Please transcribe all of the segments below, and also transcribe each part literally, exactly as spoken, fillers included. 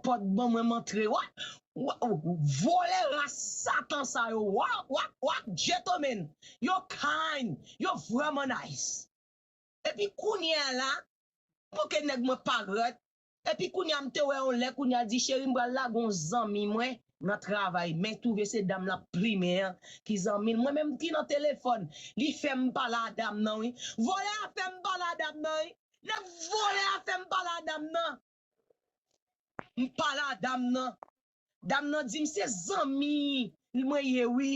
pòt ban mwen m antre. Wa, wa, vòlè ras satan sa yo. Wa, wa, wa, gentleman. Yo kind. Yo vrèman nice. Epi kounye a la, poke nèg mwen parèt. Epi kounye a m te wè yon lè kounye a di, cheri, m pral lage yon zanmi mwen nan travay. Men twouve se dam la plimen an ki zanmi l. Mwen menm ki nan telefòn, li fè m pale a dam nan, wi. Vòlè a fè m pale a dam nan, wi. Nèg vòlè a fè m pale a dam nan. M pale a dam nan. Dam nan di m se zanmi mwen ye wi.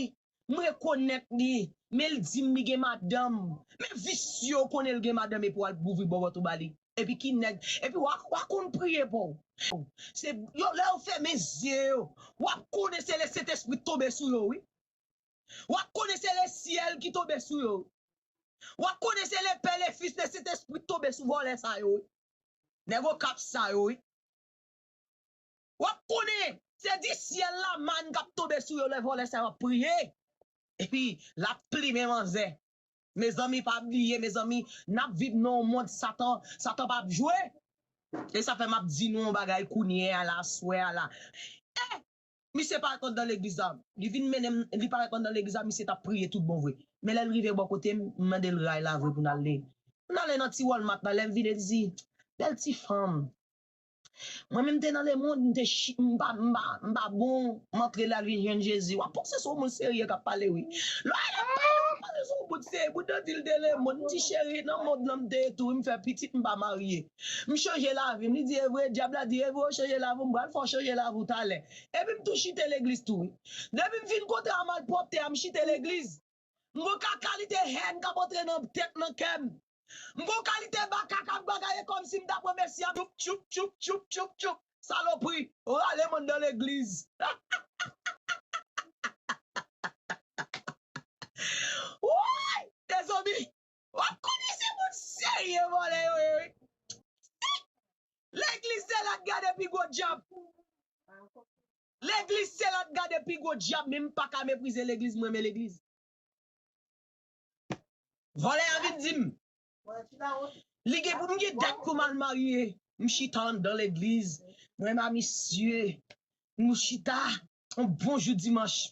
M rekonèt li. Men l di m li gen madanm. Men visye w konnen l gen madanm epi w al ouvri bòbòt ou ba li. Epi ki nèg. Epi w a, w a konn priye pou w. Se yo lè yo fèmen zye yo. W ap konnen se le Sentespri tonbe sou yo wi. W ap konnen se le syèl ki tonbe sou yo. W ap konnen se le Pè, le Fis, le Sentespri tonbe sou vòlè sa yo wi. Nèg Okap sa yo wi. W ap konnen se di syèl la mann k ap tonbe sou yo lè vòlè sa yo ap priye. Epi l ap plimen manzè. Mezanmi, pa bliye, mezanmi, n ap viv nan yon mond Satan, Satan p ap jwe. E sa fè m ap di nou yon bagay kounye a la, aswè a la. E misye parèt anndan legliz la. Li vin mennen m, li parèt anndan legliz la, misye t ap priye tout bon vre. Men lè l rive bò kote m, m mande l ray la vre pou n ale. N ale nan ti Walmart la, lè m vide, li di, bèl ti fanm. Mwen menm te nan lemonn, m te chi, m pa, m pa, m pa bon, m antre la, l vin jwenn Jezi. W ap panse se yon moun serye k ap pale, wi. Lè w al ap pale, w ap pale se yon bout serye, bout de vil de lemonn, m di, cheri, nan mond lan m te ye tou, wi, m fè pitit, m pa marye. M chanje lavi m. Li di, e vre, dyab la di, e vre, w chanje lavi w, m pral fè w chanje lavi w talè. Epi m tou chite legliz tou, wi. Depi m fin kontre a malpwòpte a, m chite legliz. M gon ka kalite hèn k ap antre nan tèt, nan kè m. M gon kalite baka k ap bagaye kòmsi m t ap wè Mesi a. Tchoup, tchoup, tchoup, tchoup, tchoup, tchoup. Salopri. Rale m anndan legliz. Woy! Mezanmi, w ap konnen se moun serye vòlè yo ye, wi. Legliz se la t gade pi gwo dyab. Legliz se la t gade pi gwo dyab, men m pa ka meprize legliz, m renmen legliz. Vòlè a vin di m, li gen pou m gen dat pou m al marye. M chita anndan legliz, mwen a misye, nou chita, yon bon jou dimanch.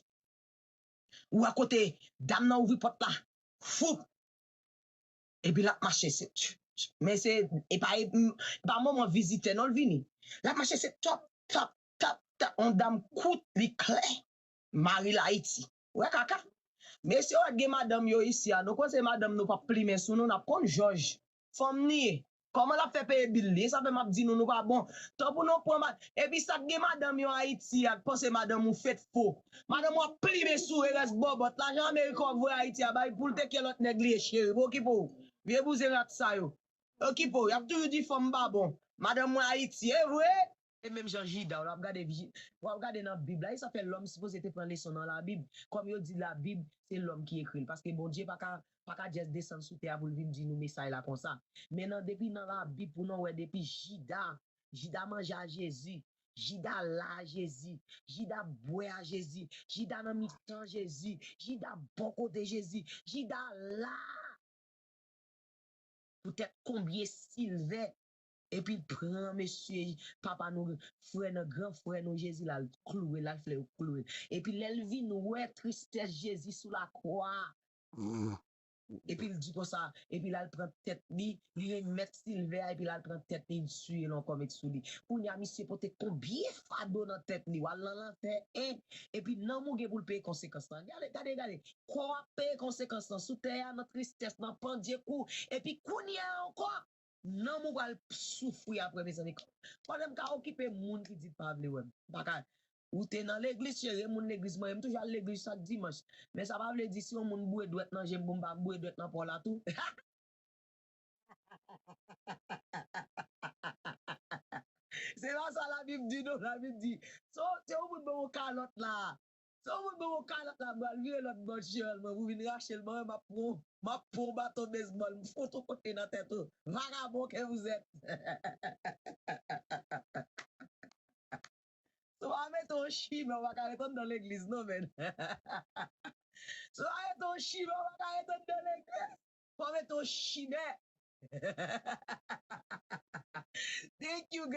Ou wè kote dam nan ouvri pòt la, foup! Epi l ap mache, se, men se, e pa, e pa moman vizitè non l vini. L ap mache, se tòp, tòp, tòp, tòp, yon dam kout, li klè, mari l Ayiti. Wè kaka. Mesye yo wè gen madanm yo isi a, nou konnen se madanm nou p ap plimen sou nou, n ap konn jòj. Fanm li ye. Kòman l ap fè peye bil li? E sa fè m ap di nou, nou pa bon. Tan pou nou pran mad-, epi sa k gen madanm yo Ayiti a, k panse madanm ou fèt fo. Madanm ou ap plimen sou e rès bòbòt. Lajan Amerik w ap voye Ayiti a, bay pou l teke lòt nèg li ye cheri. Pa okipe w. Vye bouzen rat sa yo. Okipe w. Y ap toujou di fanm pa bon. Madanm mwen Ayiti, e vre? E menm jan Jida, w ap gade, w ap gade nan Bib la, e sa fè lòm sipoze te pran leson nan Labib. Kòm yo di Labib, se lòm ki ekri l. Paske Bondye pa ka, pa ka just desann sou tè a pou l vin di nou mesaj la konsa. Men nan, depi nan Labib pou nou wè depi Jida, Jida manje a Jezi, Jida la a Jezi, Jida bwè a Jezi, Jida nan mitan Jezi, Jida bò kote Jezi, Jida la. Poutèt konbyen silvè. Epi l pran mesye, papa nou, frè nan, gran frè nou Jezi la, l klouwe l, al fè yo klouwe l. Epi lè l vin wè tristès Jezi sou lakwa a, epi l di konsa, epi l al pran tèt li, li remèt silvè a, epi l al pran tèt li, l siye l ankò met sou li. Kounye a, misye pote konbyen fado nan tèt li, w al nan lantè, en, epi nanm ou gen pou l peye konsekans lan. Gade, gade, gade, kò w ap peye konsekans lan sou tè a, nan tristès, nan pandye kou, epi kounye a ankò, nanm ou pral soufri apre, mezanmi. Pandan m ka okipe moun ki di pa vle wè m. M pa ka. Ou te nan legliz, cheri, e moun legliz mwen ye. M toujou al legliz chak dimanch. Men sa pa vle di si yon moun boure dwèt nan je m pou m pa boure dwèt nan pa w la tou. Se pa sa Labib di, non. Labib di, se yon, se yon moun ban w yon kalòt la. Se yon moun ban w yon kalòt la, m pral vire lòt bò l cheri, mwen pou vin rache l ban mwen, m ap pran, m ap pran yon baton bezbòl, m fout yon kote nan tèt ou. Vagabon que vous êtes. Si w pa mete yon chimè, w pa ka ret anndan legliz, non, men. Si w pa mete yon chimè, w pa ka ret anndan legliz. Fò w mete yon chimè. Thank you, guys.